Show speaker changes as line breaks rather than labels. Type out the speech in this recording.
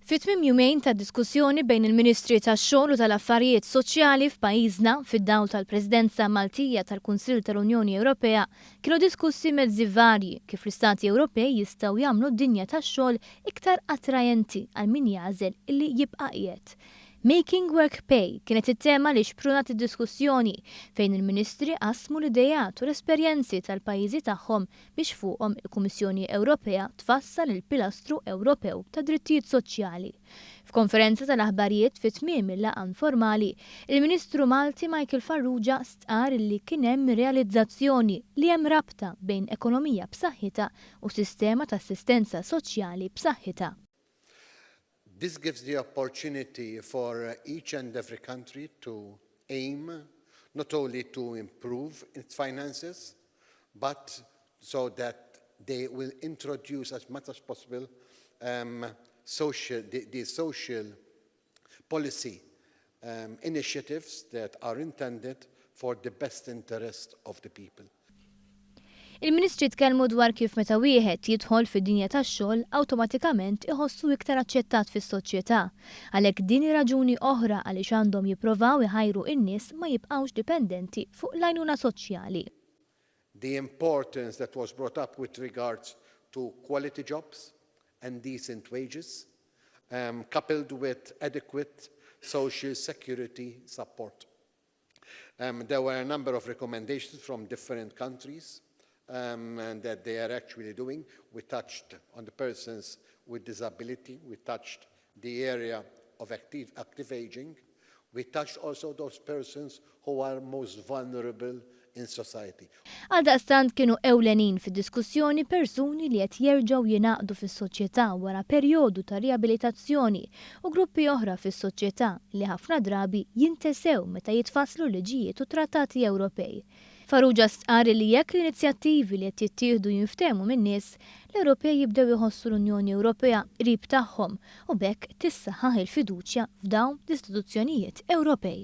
Fi tmiem jumejn ta' diskussjoni bejn il-Ministri tax-Xogħol u tal-Affarijiet Soċjali f'pajjiżna, fid-dawl tal-Presidenza Maltija tal-Kunsill tal-Unjoni Ewropea, kienu diskussi mezzi varji kif l-Istati Ewropej jistgħu jagħmlu d-dinja tax-xogħol iktar attrajenti għal min jagħżel li jibqa' qiegħed. Making Work Pay kienet it-tema li xprunat id-diskussjoni fejn il-Ministri qasmu l-ideat u l-esperjenzi tal-pajjiżi tagħhom biex fuqhom il-Kummissjoni Ewropea tfassal il-Pilastru Ewropew tad-Drittijiet Soċjali. F'konferenza tal-aħbarijiet fi tmiem il-laqgħa informali, il-Ministru Malti Michael Farrugia stqarr li kien hemm realizzazzjoni li hemm rabta bejn ekonomija b'saħħitha u sistema ta' assistenza soċjali b'saħħitha.
This gives the opportunity for each and every country to aim not only to improve its finances, but so that they will introduce as much as possible um, social, the, the social policy um, initiatives that are intended for the best interest of the people.
Il-Ministri tkellmu dwar kif meta wieħed jidħol fid-dinja tax-xogħol awtomatikament iħossu iktar aċċettat fis-soċjetà. Għalhekk din hi raġuni oħra għaliex għandhom jipprovaw iħajru n-nies ma jibqgħux dipendenti fuq l-għajnuna soċjali.
The importance that was brought up with regards to quality jobs and decent wages, um, coupled with adequate social security support. Um, there were a number of recommendations from different countries um, and that they are actually doing. We touched on the persons with disability. We touched the area of active, active aging. We touched also those persons who are most vulnerable in society.
Għaldaqstant kienu ewlenin fid-diskussjoni persuni li qed jerġgħu jingħaqdu fis-soċjetà wara perjodu ta' riabilitazzjoni u gruppi oħra fis-soċjetà li ħafna drabi jintesew meta jitfasslu liġijiet u trattati Ewropej. Farrugia stqarr li jekk l-inizjattivi li qed jittieħdu jinftehmu min-nies, l-Ewropej jibdew iħossu l-Unjoni Ewropea qrib tagħhom u b'hekk tissaħħaħ il-fiduċja f'dawn l-istituzzjonijiet Ewropej.